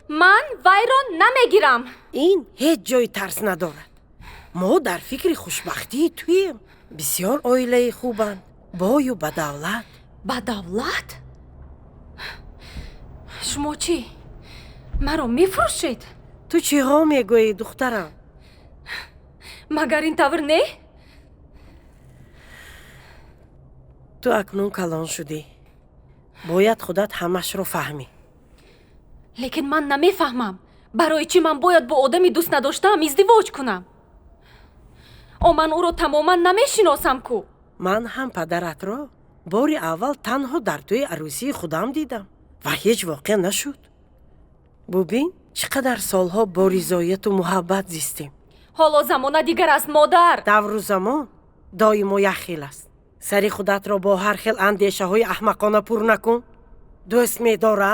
Ман вайро намегирам. Ин ҳеҷ ҷои тарс надорад. Мо дар фикри хушбахтии туем. Бисёр оилаи хубанд, бою бадавлат. Ба давлат? Шумо чӣ, маро мефурӯшед? Ту чиҳо мегӯӣ, духтарам? Магар ин тавр не? Ту акнун калон шудӣ, бояд худат ҳамашро фаҳмӣ. Лекин ман намефаҳмам, барои чӣ ман бояд бо одами дӯст надоштаам издивоҷ кунам? О, ман ӯро тамоман намешиносам ку. Ман ҳам падаратро бори аввал танҳо дар тӯи арӯсии худам дидам ва ҳеҷ воқеа нашуд. Бубин, чӣ қадар солҳо бо ризояту муҳаббат зистем. Ҳоло замона дигар аст, модар. Давру замон доимо як хел аст. Сари худатро бо ҳар хел андешаҳои аҳмақона пур накун. Дӯст медорам.